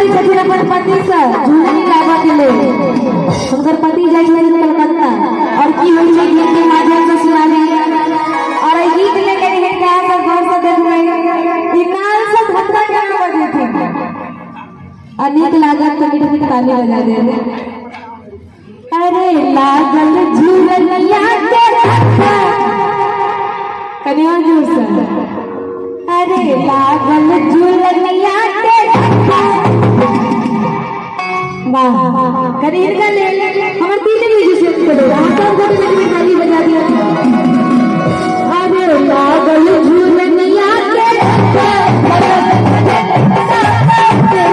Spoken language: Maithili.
करै छथिन अपन पति से झुलनी लाबऽ के लेल। हुनकर पति जाइ छथिन कलकत्ता और की होइ छै गीत के माध्यम से सुनाबी। और एहि गीत में कनि हिनका सब गौर से देखबै, ई नाल से धक्का केना बजेथिन आ नीक लागत तऽ मीठ मीठ ताली बजा देब। अरे लागल झुलनिया के धक्का, कनि और जोर से। अरे लागल झुलनिया के धक्का। वाह, कनि हिनका लेल हमर तीन म्यूजिशियन के लेल अहाँ सब गोटे मिल के ताली बजा दिअ। अरे लागल झुलनिया के धक्का, लागल झुलनिया के